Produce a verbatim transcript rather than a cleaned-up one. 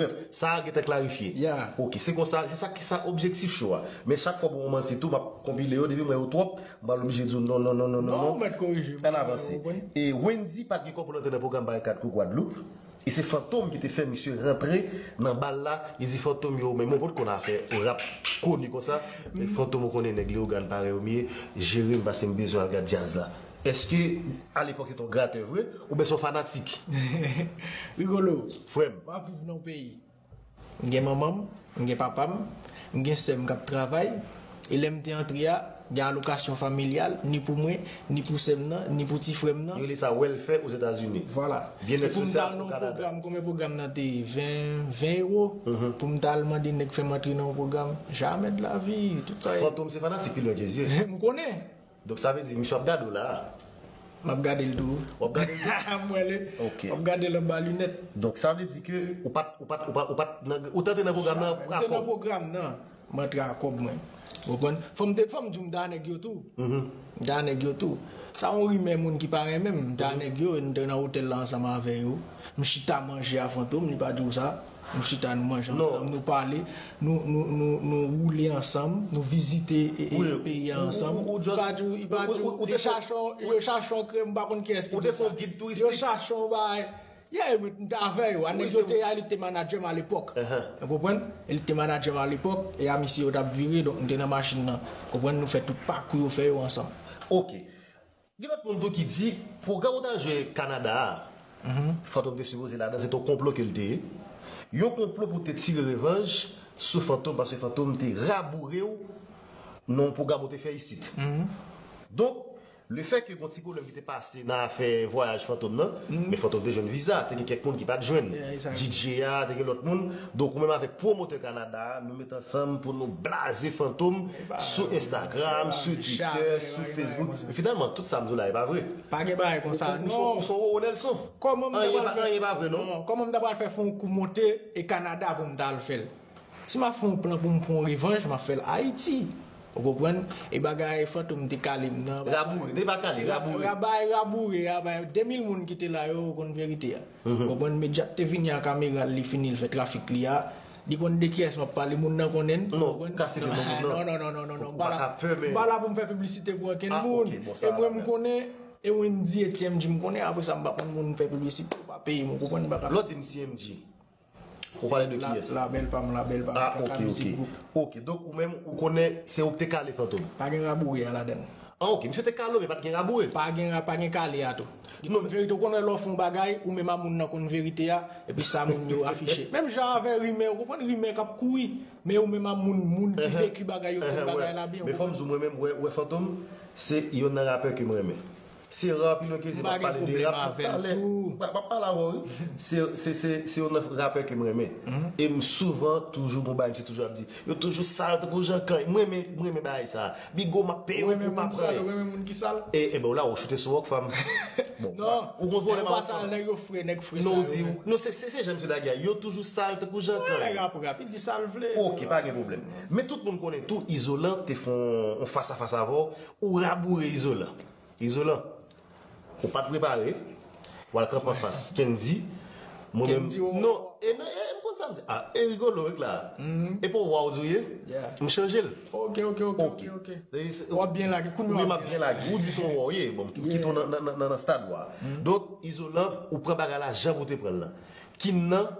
Bref, sa a gentan klarifye. Ok, se konsa, se sa ki sa objektif show a. Men chak fwa pou mwen manti tou, m ap konpile yo, depi m wè yo twòp, m pral oblije di w non, non, non, non, non, non. Ou mèt korije m. Ann avanse. E Wendy pa t gen kòb pou l antre nan pwogram Barikad Crew Gwadloup. E se Fantom ki te fè misye rantre nan bal la. Li di Fantom yo, men mwen potko nan afè rap koni konsa. Men Fantom ou konnen nèg Leyogàn parèy ou m ye, jere m paske m bezwen al gad djaz la. Èske alepòk se t on gratè vre oubyen se on fanatik? Rigolo. Frè m. W ap viv nan yon peyi. M gen manman m, m gen papa m, m gen sè m k ap travay. E lè m te antre a, gen alokasyon familyal, ni pou mwen, ni pou sè m nan, ni pou ti frè m nan. Yo rele sa welfare Ozetazini. Vwala. Byennèt sosyal o Kanada. E pou m t al nan yon pwogram, konbyen pwogram nan te ye? Ven, ven ewo. Pou m t al mande nèg fè m antre nan yon pwogram. Jamè de la vi, tout sa. Fantom se fanatik pi lwen ke zye. M konnen. Donk sa vle di misye ap gade w la a. M ap gade l tou. W ap gade l tou? M wè li. Ok. M ap gade l anba linèt. Donk sa vle di ke ou pa t, ou pa t, ou pa, ou pa t nan, ou t antre nan pwogram nan a kòb? Mwen te nan pwogram nan. Mwen antre a kòb mwen. Ou konprann? Fò m te, fò m di w m ta nèg yo tou. M ta nèg yo tou. Sa yon rimè moun ki pa renmen m. M ta nèg yo, e nou te nan otèl la ansanm avè yo. M chita manje a Fantom, li pa di w sa. Nou chita, nou manje ansanm, nou pale, nou, nou, nou, nou woule ansanm, nou vizite e, e, peyi a ansanm. Li pa di w, li pa di w, yo chache yon, yo chache yon krèm, m pa konn kiyès ki di sa. Yo chache yon bagay. Yeah, m t avè yo. A nèg yo te a, li te manadjè m alepòk. Ou konprann? E li te manadjè m alepòk, e a misye yo t ap vire, donk m te nan machin nan. Konprann? Nou fè tout pakou yo fè yo ansanm. Ok. Gen lòt moun tou ki di, pwogram ou t al jwe Kanada a, Fantom te sipoze ladan, se te yon konplo ke l te ye. Yon konplo pou te tire revanj sou Fantom, paske Fantom te raboure w nan yon pwogram ou te fè isit. Donk, lefètke gon ti pwoblèm ki te pase nan afè vwayaj Fantom nan, men Fantom te jwenn viza, te gen kèk moun ki pa t jwenn. D J a, te gen lòt moun. Donk, ou menm avèk pwomotè Kanada a, nou met ansanm pou nou blaze Fantom sou Instagram, sou Twitter, sou Facebook. Men finalman, tout sa m di w la, e pa vre. Pa gen bagay konsa, non. Ou se yon Roro Nelson. Anyen pa, anyen pa vre, non. Non, kòman m ta pral fè fè yon kou monte e Kanada pou m ta al fè l? Si m ap fè yon plan pou m pran yon revanj, m ap fè l Ayiti. Ou konprann? E bagay Fantom te kale m nan. Raboure, te pa kale, raboure. Bagay raboure a, bagay de mil moun ki te la, yo konn verite a. Ou konprann? Medjat te vini a kamera l, li fini, l fè trafik li a. Li konn de kiyès m ap pale, moun nan konnen l. Non, kase de non moun nan. Non, non, non, non, non, non. M pa la, m pa la pou m fè piblisite pou okenn moun. E mwen, m konnen, e Wendy e T M G, m konnen, apre sa, m pa konn moun m fè piblisite, ou pa peye m, ou konprann, m pa ka. Lè w di m T M G, ou pale de kiyès? Labèl pa m, labèl pa m, Kaka Music Group. Ok, donk ou menm, ou konnen se ou ki te kale Fantom? Pa gen raboure a ladan l. Ah, ok, misye te kale w, men pa t gen raboure? Pa gen ra-, pa gen kale a tou. Li konn verite, ou konnen lè w fè yon bagay, ou menm a moun nan konn verite a, epi sa moun yo afiche. Menm jan avè rimè, ou konprann rimè k ap kouri, men ou menm a moun, moun ki veki bagay yo, konn bagay la byen, ou konprann? Men fò m di w, mwen menm, wè, wè Fantom, se yonn nan rapè ke m renmen. Se ra pi lwen ke zye, m ap pale de rap, m ap pale, m ap, m ap pale avè w, wi. Se, se, se, se yon rapè ke m renmen. E m souvan toujou gon bagay, misye toujou ap di, yo toujou sal tankou Jan Kany. Mwen renmen, mwen renmen bagay sa. Bigo, m ap peye w pou w pa pran. Ou renmen moun sal, ou renmen moun ki sal? E, e ben, w la, ou choute sou Rockfam. Bon, non, ou gon pwoblèm avèk sa. Nèg yo pa sal, nèg yo fre, nèg fre sa yo renmen. Non, w di, non, se, se, se jan misye lage a. Yo toujou sal tankou Jan Kany. Nèg ap rap, li di sa l vle. Ok, pa gen pwoblèm. Men tout moun konnen tou, Izolan te fè yon, yon fas a fas avè w. Ou raboure Izolan. Izolan, ou pa t prepare, w al kanpe anfas Kendy. Mwen menm, non, e non, e m konn sa m di. Ah, e Rigolo, wi, la. E pa w di w ye? M chanje l. Ok, ok, ok, ok, ok. W ap byen lage, kounye a w ap byen lage. Ou di se yon wa w ye, bon, m kite w nan, nan, nan, nan stad wa. Donk, Izolan, ou pran bagay la jan pou w te pran l lan. Kin nan,